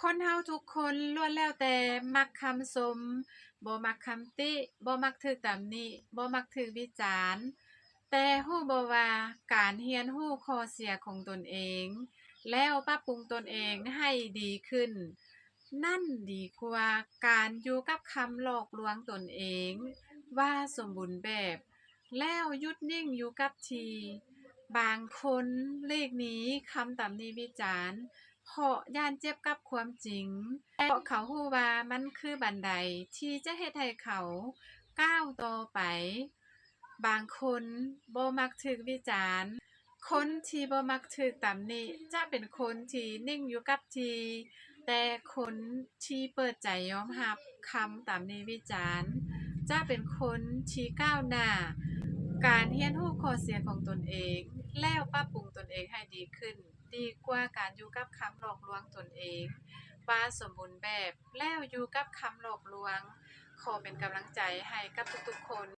ຄົນເຮົາທຸກຄົນລ້ວນແລ້ວແຕ່ມັກຄຳຊົມ, ບໍ່ມັກຄຳຕິ, ບໍ່ມັກຖືກຕຳໜິ, ບໍ່ມັກຖືກວິຈານ. ແຕ່ຮູ້ບໍ່ວ່າການຮຽນຮູ້ຂໍ້ເສຍຂອງຕົນເອງ ແລ້ວປັບປຸງຕົນເອງໃຫ້ດີຂຶ້ນ ນັ້ນດີກວ່າການຢູ່ກັບຄຳຫຼອກລວງຕົນເອງວ່າສົມບູນແບບ ແລ້ວຢຸດນິ່ງຢູ່ກັບທີ່. ບາງຄົນຫຼີກໜີຄຳຕຳໜິວິຈານ ເພາະຢ້ານເຈັບກັບຄວາມຈິງ ເພາະເຂົາຮູ້ວ່າມັນຄືບັນໄດທີ່ຈະເຮັດໃຫ້ເຂົາກ້າວຕໍ່ໄປ. ບາງຄົນບໍ່ມັກຖືກວິຈານ. ຄົນທີ່ບໍ່ມັກຖືກຕຳໜິຈະເປັນຄົນທີ່ນິ່ງຢູ່ກັບທີ່, ແຕ່ຄົນທີ່ເປີດໃຈຍອມຮັບຄຳຕຳໜິວິຈານ ຈະເປັນຄົນທີ່ກ້າວໜ້າ. ການຮຽນຮູ້ຂໍ້ເສຍຂອງຕົນເອງ ແລ້ວປັບປຸງຕົນເອງໃຫ້ດີຂຶ້ນ ດີກວ່າການຢູ່ກັບຄຳຫຼອກລວງຕົນເອງວ່າສົມບູນແບບ ແລ້ວຢູ່ກັບຄຳຫຼອກລວງ. ຂໍເປັນກຳລັງໃຈໃຫ້ກັບທຸກໆຄົນ.